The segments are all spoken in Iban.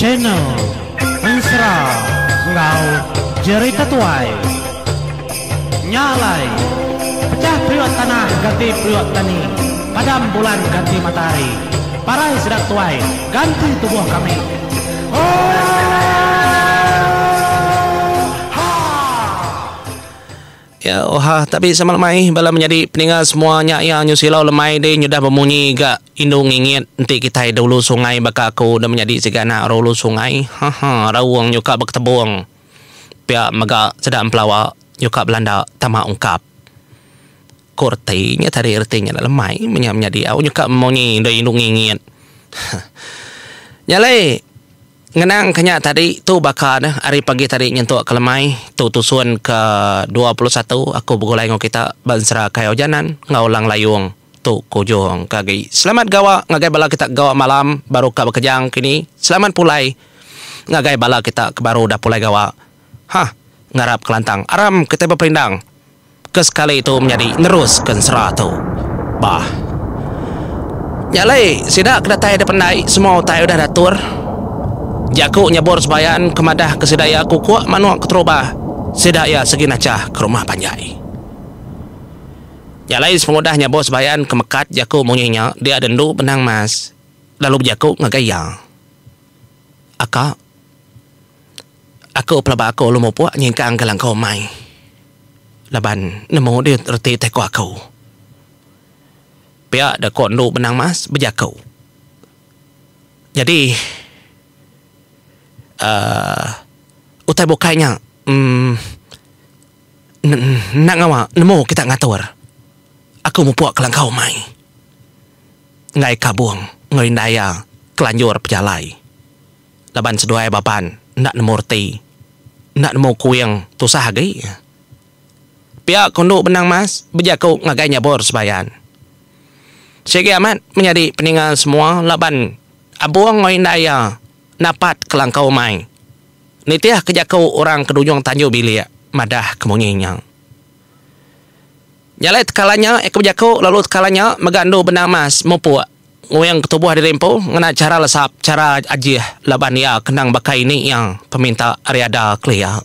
Channel Ensera enggau Jerita Tuai. Nya alai, pecah periuk tanah ganti periuk tani, padam bulan ganti matahari, parai sida tuai ganti tubuh kami. Oohaa! Ya oha tabi sama lemai bala menyadi peninga semua nya iya nyu silau lemai deh nyudah bemunyi ga indu ngingit enti kitai da ulu sungai baka aku da menyadi siga anak orang ulu sungai haha raung nyuka beketebung pia mega sida empelawa nyuka belanda tama ungkap ko reti nya tadi reti nya lemai meh nya menyadi au nyuka bemunyi da indu ngingit. Nya alai. Ngenang ke nya tadi tu baka ne ari pagi tadi nyentuk ke lemai tu tusun ke 21 aku begulai enggau kita ba ensera Kayau Janan enggau Lang Layung tu ke ujung ke agi. Selamat gawa ngagai bala kita ke gawa malam baru ka bekejang kini. Selamat pulai ngagai bala kita ke baru udah pulai gawa. Hah ngarap ke lantang aram kitai beperindang. Ke sekali tu menyadi nerus ke ensera tu. Bah. Nya alai sida ke datai da pendai semua utai udah diatur. Jaku nyebur sebayan ke madah ke sida iya kukuk manuk keterubah sida iya segi nachah ke rumah panjai. Nya alai sepengudah nyebur sebayan ke mekat jaku munyi nya dia dendu benang mas lalu bejaku ngagai iya. Aka. Aku pelaba aku lalu mupuk nyingkang ke langkau umai laban nemu dih reti utai ku aku. Pia da ko endu Benang Mas bejaku. Nyadi uhh utai bukai nya uhh enda ngawa nemu kita ngatur. Aku mupuk ke langkau umai enggai kabung enggau indai iya kelanjur pejalai. Laban seduai baban enda nemu reti, enda nemu kuing tusah agi. Pia ku endu Benang Mas bejaku ngagai Nyabur Sebayan. Sigi amat menyadi peninga semua laban Abong enggau indai iya napat ke langkau umai. Nitih ke jaku orang ke dujung tanju bilik madah ke munyi nya. Nya alai tekala nya iya ke bejaku lalu tekala nya mega endu Benang Mas mupuk. Nguing ke tubuh diri empu ngena chara lesap chara ajih laban iya kenang baka ini iya peminta ari ada kelia.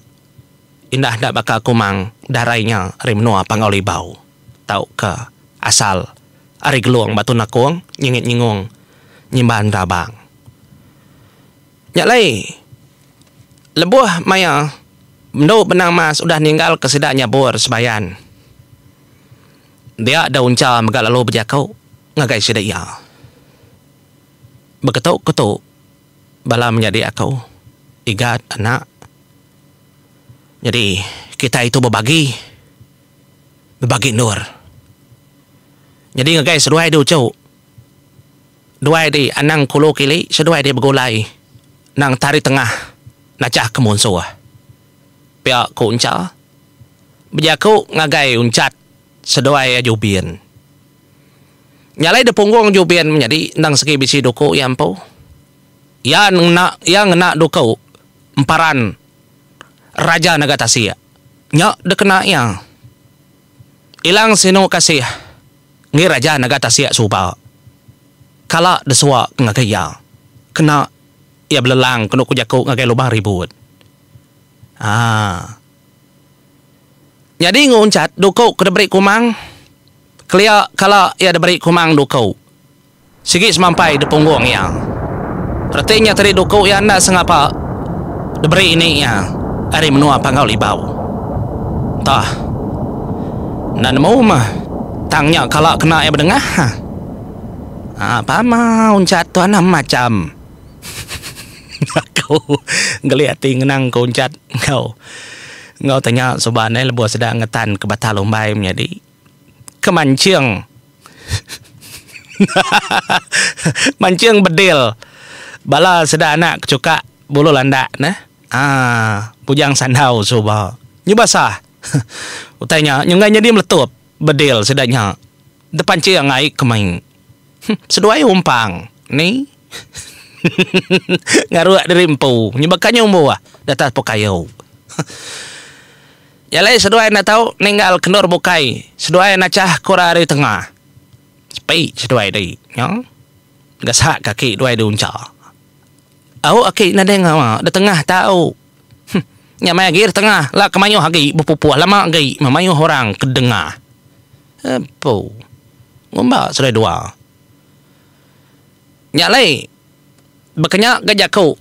Indah enda baka Kumang darai nya ari menua Panggau Libau tauka asal ari Gelong Batu Nakong nyengit nyingung nyimban Rabang. Nya alai lebuh maya endu Benang Mas udah ninggalka sida nyabur sebayan dia da Uncha mega lalu bejaku. Ngagai sida iya. Beketu ketu bala menyadi aku Igat anak. Nyadi kitai tu bebagi bebagi endur. Nyadi ngagai seduai di uchu duai di anang kulu kili seduai di begulai nang tari tengah nachah ke munsuh. Pia ku Uncha bejaku ngagai Unchat seduai iya Jubin. Nya alai dipunggung Jubin menyadi endang segi bisi duku iya empu. Iya ngena iya ngena duku emparan Raja Naga Tasik. Nya dikena iya. Ilang sinu kasih enggi Raja Naga Tasik suba kala desua ke ngagai iya kena iya belelang kenu ku jaku ngagai lubang ribut. Haa. Nyadi nguncat duku ke diberi Kumang. Kelia kala iya diberi Kumang duku. Sigi semampai dipunggung iya. Reti nya tadi duku iya enda sengapa diberi ini iya ari menua Panggau Libau. Entah. Enda nemu meh tang nya kala kena iya bedengah. Haa pama uncat tu anang macham. Aku geli ati ngenang ke uncat enggau enggau tanya suba neh lebuh sida ngetan ke batal umbai menyadi. Ke manching Manching bedil bala sida anak ke chukak bulu landak neh aaa Bujang Sandau suba. Nyu basah utai nya nyunggai nyadi meletup bedil sida nya depanching ai ke mei. Seduai umpang ni ngaruk diri empu nyu baka nyumbuh datas pekayu. Nya alai seduai enda tau ninggal ke endur bukai. Seduai nachah ke orang ari tengah. Sepi seduai di nya. Gasak kaki duai di uncha. Au aki nadai ngawa da tengah tau. Huh. Nyamai agi da tengah la ke mayuh agi bepupuh lama agi memayuh orang ke dengah. Empu. Ngumba seduai dua. Nya alai baka nya ga jaku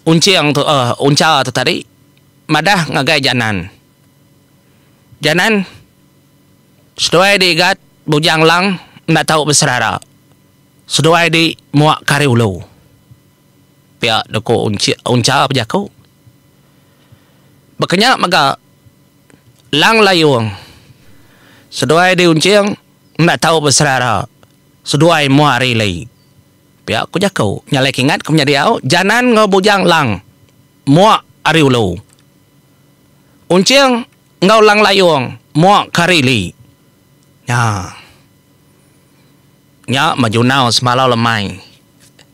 Unching tu uhh Uncha tu tadi madah ngagai Janan. Janan seduai diigat Bujang Lang enda tau beserara. Seduai di muak ke ari ulu. Pia deka Uncha bejaku. Baka nya mega Lang Layung seduai di Unching enda tau beserara seduai mua ari ili. Pia ku jaku. Nya alai ke ingat ke menyadi au Janan enggau Bujang Lang muak ari ulu. Unching enggau Lang Layung muak ke ari ili. Nya. Nya meh junau semalau lemai.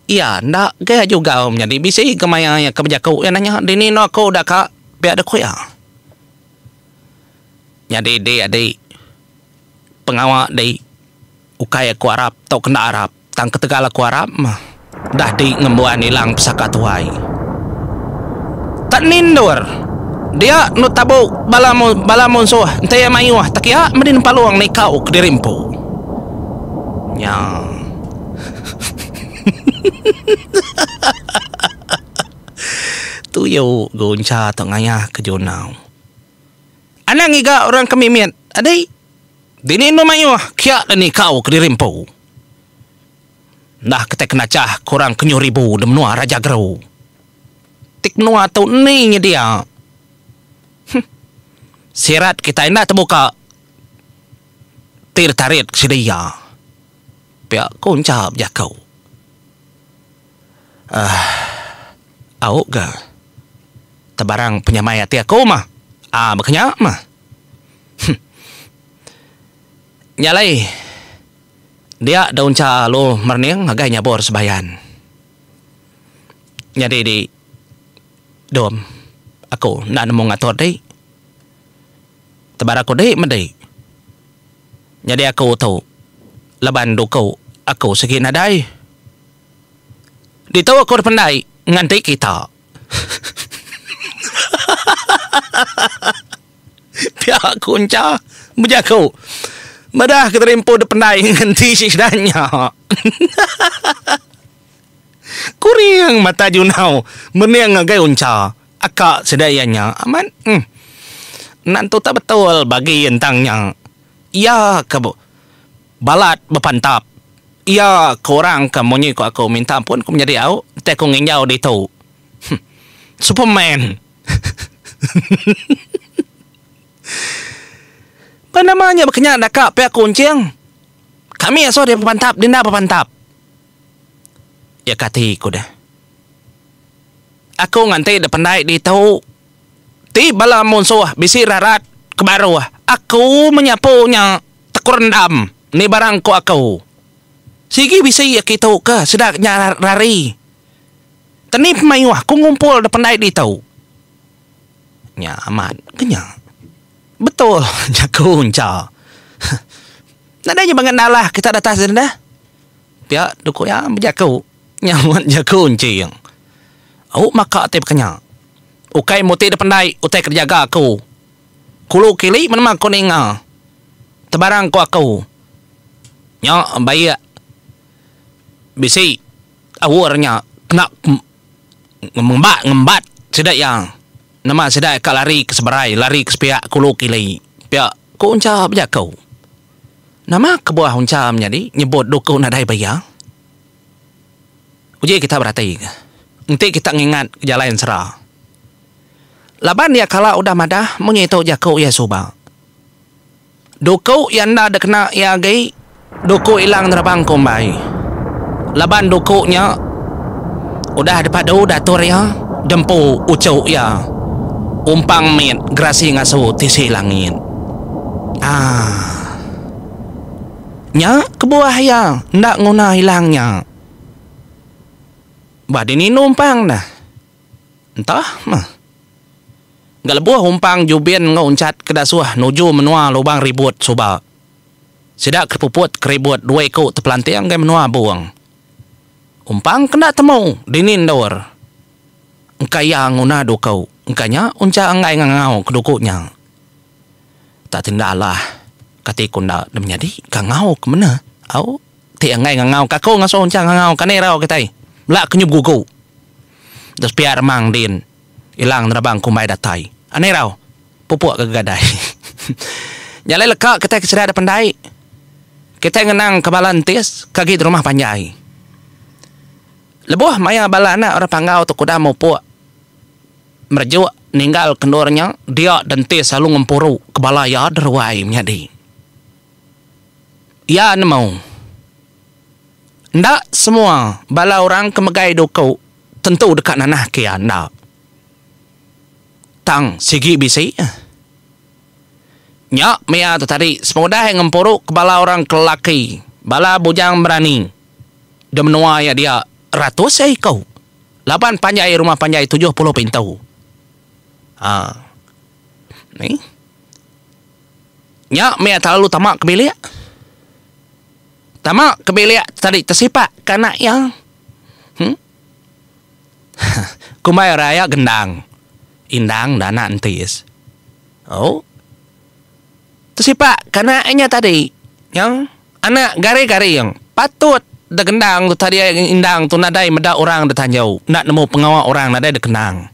Iya enda ga jugau menyadi bisi ke maya iya ke bejaku iya nanya dini endo aku udah ka pia deh ku iya. Nyadi di adi pengawa di ukai aku arap tauka enda arap tang ketegal aku arap meh dah di ngembuan ilang pesaka tuai. Tak nindur dia enu tabu bala bala munsuh enti iya mayuh tekia medi nempalung nikau kediri empu. Nya. Tuyu guncha tu ngayah ke junau. Anang ngiga orang ke mimit adi. Dini enu mayuh kia deh nikau kediri empu. Enda kitai kenachah ke orang ke nyuh ribu di menua Raja Geru. Tik menua tu ni nyedia. Huh. Sirat kitai enda tebuka ti ditarit ke sida iya. Pia ku Encha bejaku. Aah. Au ga. Tebarang penyamai ati aku mah. Aa baka nya mah. Huh. Nya alai. Dia daun cha lalu merening ngagai nyabur sebayan. Nyadi di dom aku enda nemu ngatur di. Tebar aku di medi. Nyadi aku tu laban duku aku sigi nadai. Ditu aku dipendai nganti kita. Pia ku Encha bejaku meda ke terimpu dep pendai ngenti sida nya. Kuring mata Junau mening ngagai Uncha aka sida iya nya amat uhh enda entu tak betul bagi entang nya. Iya ke balat bepantap iya ke orang ke munyi ku aku minta ampun ku menyadi au enti aku nginjau ditu. Huh Superman. Ba nama nya baka nya daka pia ku Unching. Kami asuh dia bepantap dia enda bepantap. Ya kati ku deh. Aku nganti dep pendai ditu. Ti bala munsuh bisi rarat ke baruh aku menyapu nya teku rendam ni barang ku aku. Sigi bisi aki tu ke sida nya rari. Teni pemayuh ku ngumpul da pendai ditu. Nya amat ke nya. Betul jaku encha. Nadai nya bangat nalah kita datas din dah. Pia du ku iya bejaku nyaut jaku enching. Au maka ti baka nya. Ukai muti da pendai utai ke dijaga aku. Kulu kili menema ku ninga. Tebarang ku aku. Nya baik bisi. Aur nya kena ngemba ngembat sida iya. Nama sida ka lari ke seberai lari ke sepiak kulu kili pia ku Uncha bejaku. Nama kebuah Uncha menyadi nyebut duku nadai ba iya? Uji kita berati ka enti kita ngingat jalai ensera. Laban iya kala udah madah munyi tu jaku iya suba. Duku iya enda dikena iya agi, duku ilang nerabang kumbai. Laban duku nya udah dipadu datur iya, dempu uchu iya umpang mit gerasi ngasu tisi langit. Aaa. Nya kebuah iya enda nguna ilang nya. Bah dini numpang dah. Entah meh. Ga lebuh umpang Jubin enggau Unchat ke dasuh nuju menua Lubang Ribut suba. Sida ke puput ke ribut dua iku tepelanting ngagai menua Bung. Umpang kena temu dini endur. Engka iya nguna duku, engka nya uncha enggai ngangau ke duku nya. Tak tinda alah, kati ku enda deh menyadi gangau ke mene. Au, ti enggai ngangau ke aku ngasuh uncha ngangau ke ni rau kitai. Bela ke nyu begugu. Deh sepiak remang din, ilang nerabang kumbai datai. Ani rau, pupuk ke gegadai. Nya alai leka kitai ke sida deh pendai. Kitai ngenang ke bala entis ke agi di rumah panjai. Lebuh maya bala anak orang Panggau tu ke udah mupuk merejuk ninggal ke endur nya, dia Dentis lalu ngempuru ke bala iya deruai menyadi. Iya nemu, enda semua bala orang ke megai duku tentu deka nanah ke iya enda. Tang sigi bisi. Nya maya tu tadi sepengudah iya ngempuru ke bala orang ke lelaki, bala bujang berani di menua iya dia ratus iya iku laban panjai rumah panjai 70 pintu. Ha. Ni. Nya maya terlalu tama ke bilik. Tama ke bilik tadi tesipak ke anak iya. Hmm. Kumbai orang iya gendang. Indang da anak entis. Oh. Tesipak ke anak inya tadi. Nya anak garing-garing. Patut da gendang tu tadi indang tu nadai meda orang da tanjau. Enda nemu pengawa orang nadai da kenang.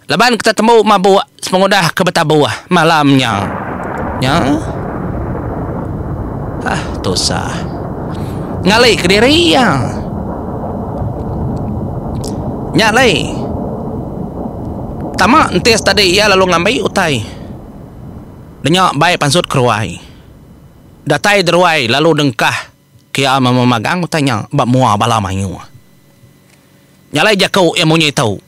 Laban kita tembu mabuk sepengudah ke betabuh malam nya. Nya. Hah tusah. Ngali kediri iya. Nya alai. Tama entis tadi iya lalu ngambi utai. Denya bai pansut keruai. Datai deruai lalu dengkah kia memagang utai nya ba mua bala mayuh. Nya alai jaku iya munyi tu,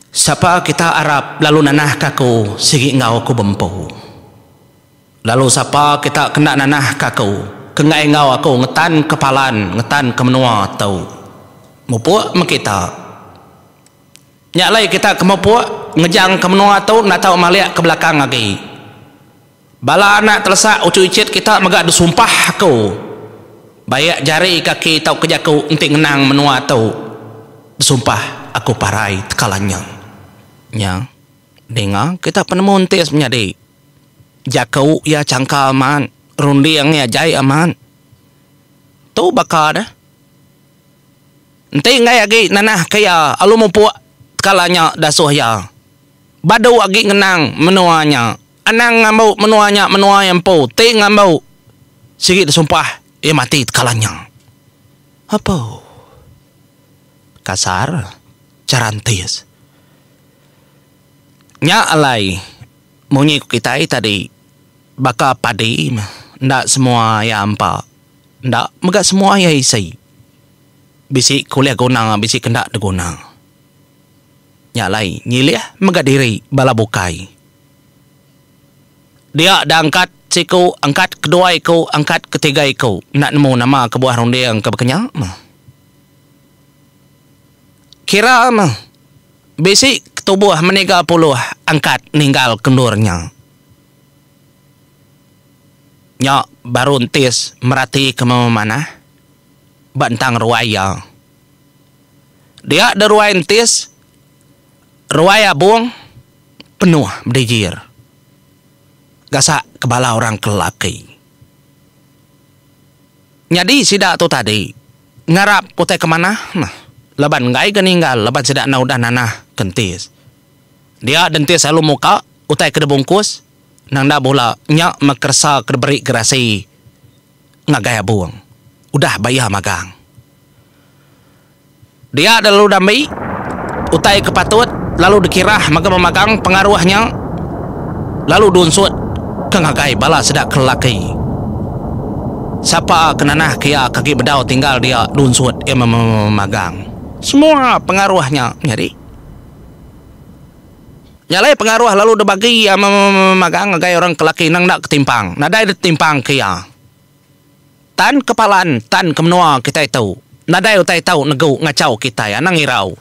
Sapa kita arap lalu nanahka aku sigi enggau aku bempu. Lalu sapa kita ke enda nanahka aku, ke enggai enggau aku ngetanka palan, ngetanka menua tu. Mupuk meh kita. Nya alai kita ke mupuk ngejangka menua tu enda tau malik ke belakang agi. Bala anak telesak uchu ichit kita mega disumpah aku baik jari kaki tauka jaku enti ngenang menua tu disumpah aku parai tekala nya. Nya dinga kita penemu enti semenyadi jaku iya changka amat runding iya jai amat. Tu baka deh. Enti enggai agi nanah ke iya alu mupuk tekala nya dasuh iya. Badu agi ngenang menua nya. Anang ngambu menua nya menua iya empu ti ngambu sigi disumpah iya mati tekala nya. Apo. Kasar chara entis. Nya alai munyi ku kitai tadi baka padi enda semua iya empa enda mega semua iya isi. Bisi ke ulih guna bisi ke enda diguna. Nya alai nyilih mega diri bala bukai. Dia da angkat siku, angkat kedua iku, angkat ketiga iku. Enda nemu nama kebuah runding ke baka nya meh. Kira meh bisi tubuh meniga puluh angkat ninggal ke endur nya. Nya baru entis merati ke memanah ba entang ruai iya. Dia da ruai entis, ruai abung penuh bedijir gasak ke bala orang ke lelaki. Nyadi sida tu tadi ngarap utai ke manah meh laban enggai ga ninggal laban sida enda udah nanah ke entis. Dia dentis lalu muka utai ke dibungkus nang enda bula nya meh keresa ke diberi gerasi ngagai abung udah ba iya magang. Dia lalu dambi utai ke patut lalu dikirah mega memagang pengaruh nya lalu diunsut ke ngagai bala sida ke lelaki. Sapa ke nanah ke iya ke agi bedau tinggal dia diunsut iya memagang semua pengaruh nya nyadi. Nya alai pengaruh lalu dibagi iya memagang ngagai orang ke lelaki endang enda ketimpang nadai ditimpang ke iya. Tan ke palan, tan ke menua kitai tu. Nadai utai tau negu ngachau kitai anang irau.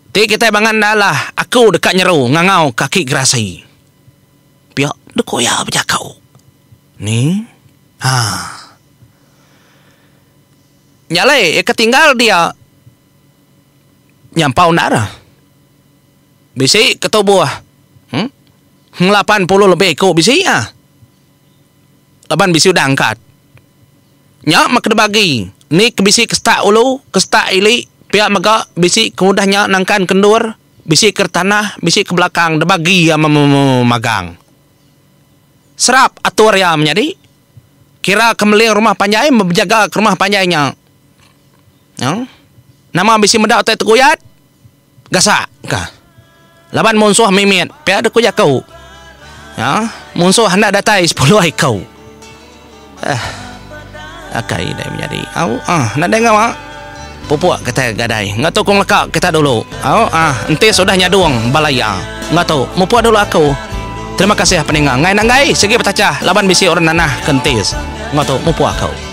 Ti kitai bangan enda alah, aku deka nyeru ngangau kaki gerasi. Pia deka iya bejaku. Ni? Haa. Nya alai iya ke tinggal dia nyampau endar. Bisi ke tubuh em 80 lebih iku bisi ah. Laban bisi udah angkat. Nya meh ke dibagi ni ke bisi ke setak ulu ke setak ili pia mega bisi ke udah nya nangkan ke endur bisi ke tanah bisi ke belakang dibagi iya memagang. Serap atur iya menyadi kira ke meling rumah panjai bejaga ke rumah panjai nya. Nama bisi meda utai teguyat Gasak ka. Laban munsuh mimit pia deh ku jaku. Ya, munsuh enda datai sepuluh iku. Eh. Akai deh menyadi. Au ah nadai ngawa. Pupuk kitai gadai. Enggau tu ku ngeleka kita dulu. Au ah enti sudah nyadung bala iya. Enggau tu mupuk dulu aku. Terima kasih peninga. Enggai enda enggai sigi betachah laban bisi orang nanah ke entis. Enggau tu mupuk aku.